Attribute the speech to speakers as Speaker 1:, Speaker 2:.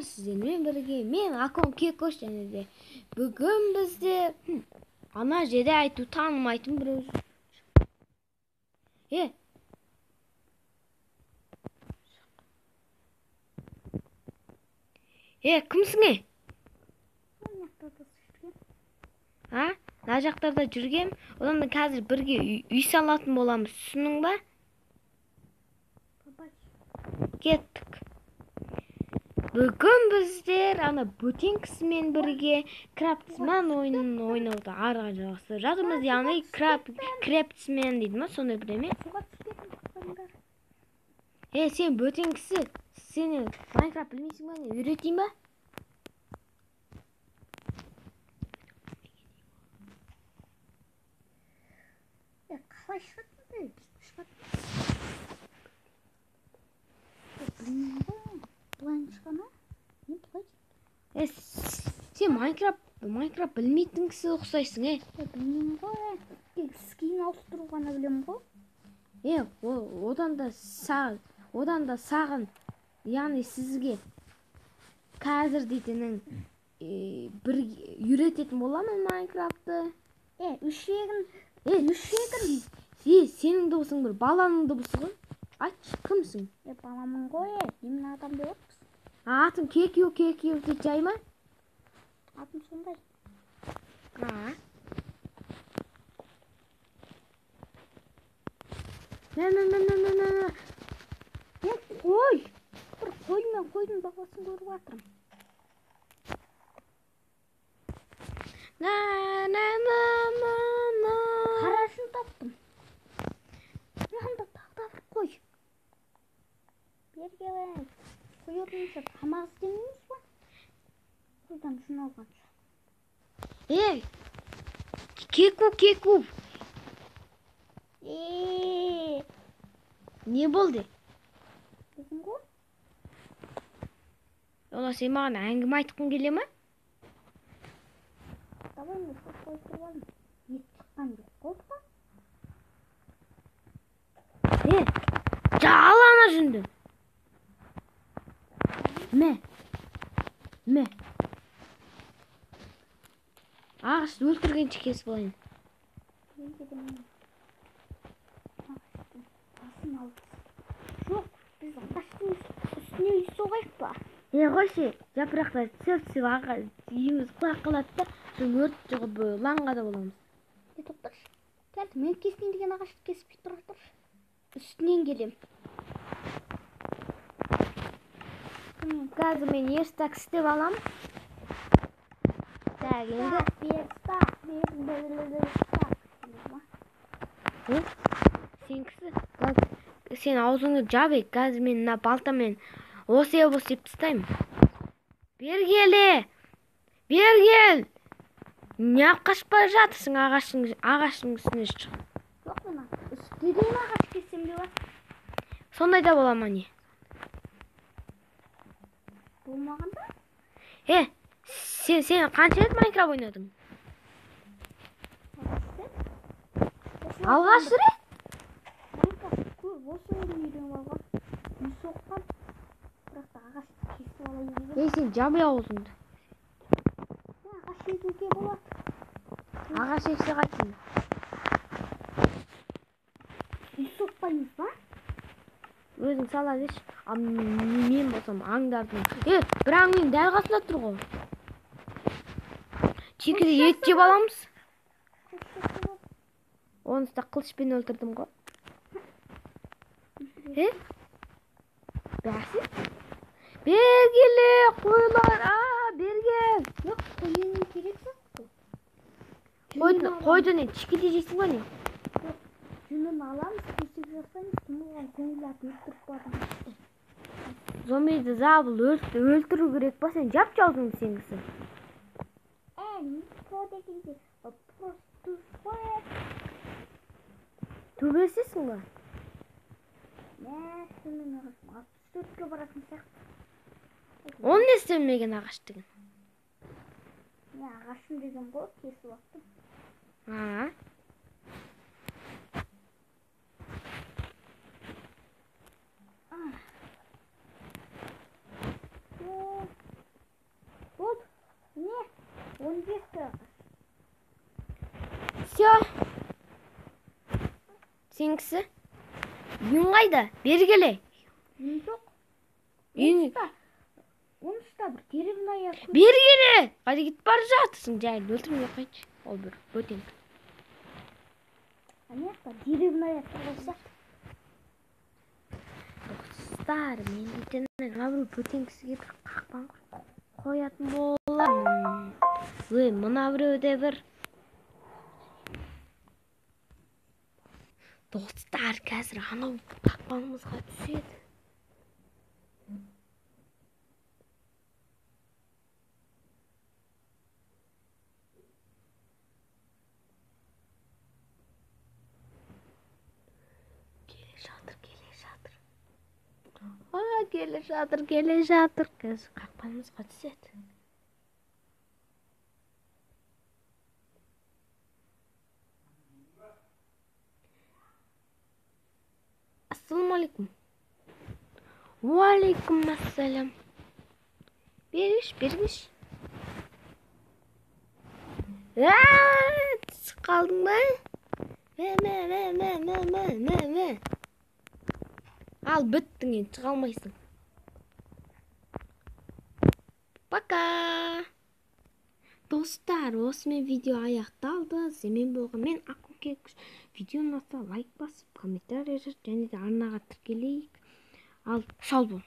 Speaker 1: Достар, сіздермен бірге мен Акон Кекош және де бүгін бізде ана жерде айту танымайтын біреу. Кімсің е? А? Мына жақтарда жүргем, одан да қазір бірге үй салатын боламыз, түсіндің ба? Кеттік. Бүгін біздер ана бөтен кісімен бірге Крафтсман ойынын ойнауды ары қарай жалғастырып жатырмыз. Яғни Крафтсмен дейді ма, сондай бірдеме? Сен бөтен кісі, сен Майнкрафт білмейсің ба, не үйретейін ба?
Speaker 2: Қалай шығады? Бүйтіп шығады. Білмеймін ғой. Былай шыға ма? Мен былай.
Speaker 1: Сен Майнкрафт білмейтін кісі ұқсайсың, е?
Speaker 2: Білмеймін ғой. Тек скин ауыстыру ғана білемін ғой.
Speaker 1: Одан да сағын, яғни сізге қазір дейтінің бір үйрететін боламын Майнкрафтты.
Speaker 2: Үшегін.
Speaker 1: Үшегін. Сенің дыбысың бір баланың дыбысы ғой. Айтшы, кімсің?
Speaker 2: Баламын ғой, немене адам деп отырсың?
Speaker 1: Атың Кекю, Кекю дейді жай ма?
Speaker 2: Атым сондай.
Speaker 1: Мә.
Speaker 2: Мен қой. Бір қой мен қойдың баласын көріп жатырмын.
Speaker 1: На.
Speaker 2: Қарашын таптым. Мынанда тағы да бір қой. Бері келін. Қой өлгенше тамақ іздемейміз ба? Қойдан жүн алғанша.
Speaker 1: Кеку, Кеку. Не болды?
Speaker 2: Өзің ғой.
Speaker 1: Ола, сен маған әңгіме айтқың келе ме?
Speaker 2: Давай мен қой қойып алайын. Ет шыққан жоқ қой бұдан.
Speaker 1: Жал ана жүнді. Мә. Мә. Ағашты өлтіргенше кесіп алайын.
Speaker 2: Ағаштың басын алып. Жоқ, біз ағаштың үстіне үй соғайық па?
Speaker 1: Қойшы, жапырақтар түсіп-түсіп үйіміз құлап қалады да, соң өрт шығып лаңға да боламыз.
Speaker 2: Тоқташы. Кәл, мен кесейін деген ағашты кеспей тұра тұршы. Үстінен келем.
Speaker 1: Қазір мен верстак істеп алам. Так, енді
Speaker 2: верстак, верстак.
Speaker 1: Сен кісі, сен аузыңды жап, қазір мен мына балтамен осы ебос деп тастаймын. Бері кел, бері кел. Неғып қашып бара жатырсың ағаштың үстіне шығып?
Speaker 2: Жоқ, мен үстіден ағаш кессем де бар.
Speaker 1: Сондай да бола ма не?
Speaker 2: Болмағанда?
Speaker 1: Сен қанша рет Майнкрафт ойнадың? Алғаш рет?
Speaker 2: Майнкрафт көп осы ойын үйреніп алған. Үй соққан. Бірақ та ағашты кесіп алайын деген.
Speaker 1: Сен жабай аузыңды.
Speaker 2: Ағаш егуге болады.
Speaker 1: Ағаш егсе қайтсın?
Speaker 2: Үй соқпаймыз ба?
Speaker 1: Өзің сала берші. Ал мен болсам аңдардың. Бір аң менің дәл қасында тұр ғой. Чекіде ет жеп аламыз. Онысы да қылышпен өлтірдім ғой. Бәсе? Бері келе, қойлар, бері кел.
Speaker 2: Жоқ, қойың керек сияқты.
Speaker 1: Қойды не, чекіде жейсің ба не?
Speaker 2: Жоқ, жүнін аламыз, кесіп жасаймыз, оған көңіл атып өлтіріп барамыз.
Speaker 1: Зомбиді забыл өлтіру керек па, сен жап жаудың сен кісі.
Speaker 2: Не дегенде, просто қой.
Speaker 1: Төбелесесің ба?
Speaker 2: Мә, сенің ағашым 64-ке баратын сияқты.
Speaker 1: Оны не істемеген ағаш деген?
Speaker 2: Мен ағашым деген ғой, кесіп аттым. Мықты.
Speaker 1: Все. Сенікісі? Үйің қайда? Бері келе.
Speaker 2: Үйім жоқ.
Speaker 1: Үйің...
Speaker 2: Онсыз да бір деревня.
Speaker 1: Бері келе. Қайда кетіп бара жатырсың? Жай, өлтірмей қайтшы. Ол бір бөтен.
Speaker 2: Ана жақта деревня тұрған сияқты.
Speaker 1: Достар, мен дейтін мына бір бөтен кісіге бір қақпан қоятын боламын. Өй, мына біреуде бір. Достар, қазір анау қақпанымызға түседі. Келе жатыр, келе жатыр. Келе жатыр, келе жатыр. Қазір қақпанымызға түседі. Ассалаумағалейкум. Уағалейкум ассалам. Бергіш, бергіш. Түсіп қалдың ба? Мә, мә, мә, мә, мә, мә, мә, мә. Ал, біттің енді, шыға алмайсың. Пока. Достар, осымен видео аяқталды. Сізбен болған мен Ақкөкек. Видео ұнаса лайк басып, комментарий жазып, және де арнаға тіркелейік. Ал, сау бол.